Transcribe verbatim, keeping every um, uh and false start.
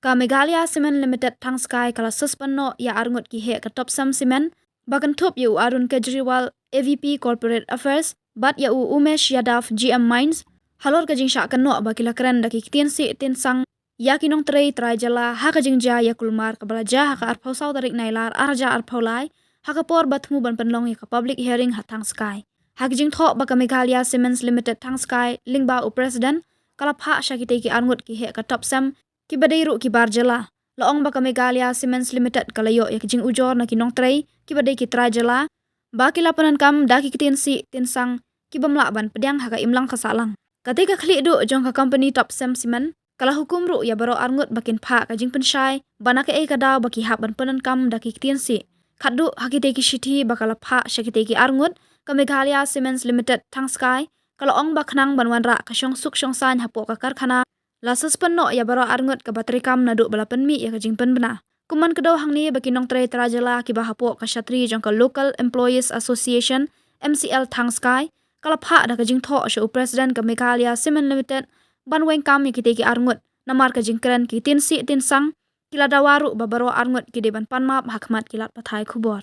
Ka Meghalaya Cement Limited Thangskai ka la suspend noh ïa arngut ki heh ka Topcem Cement, ba kynthup ïa u Arun Kejriwal, A V P Corporate Affairs, bad ïa u Umesh Yadav, G M Mines, halor ka jingshah kynnoh ba ki la kren da ki ktien sih ktien sang ïa ki nongtrei trai jylla ha ka jingjia ïa kulmar kaba la jia ha ka arphew saw tarik Nailar ar hajar arphew lai, ha ka por ba thmu ban pynlong ïa ka public hearing ha Thangskai. Ha ka jingthoh ba ka Meghalaya Cements Limited Thangskai lyngba u President ka la phah sha kitei ki arngut ki heh ka Topcem, kiba dei ruh ki bar jylla. La ong ba ka Meghalaya Cements Limited ka la ïoh ïa ka jingujor na ki nongtrei kiba dei ki trai jylla, ba ki la pyndonkam da ki ktien sih ktien sang ki bym lah ban pdiang ha ka imlang ka sahlang. Katei ka khlieh duh jong ka company Topcem Cement ka la hukum ruh ïa baroh arngut ba kin phah ka jingpynshai ba na kaei ka daw ba ki hap ban pyndonkam da ki ktien sih. Khatduh ha kitei ki shithi ba ka la phah sha kitei ki arngut, ka Meghalaya Cements Limited Thangskai ka la ong ba khnang ban wanrah ka shongsuk shongsaiñ hapoh ka karkhana, la suspend noh ïa baroh arngut kaba treikam naduh ba la pynmih ïa ka jingpynbna. Kum ban kdew hangne ba ki nongtrei trai jylla kiba hapoh ka shatri jong ka Local Employees Association, M C L Thangskai, ka la phah da ka jingthoh sha u President ka Meghalaya Cement Limited ban weng kam ïa kitei ki arngut, namar ka jingkren ki ktien sih ktien sang, ki la dawa ruh ba baroh arngut ki dei ban pan map ha khmat ki lad pathai khubor.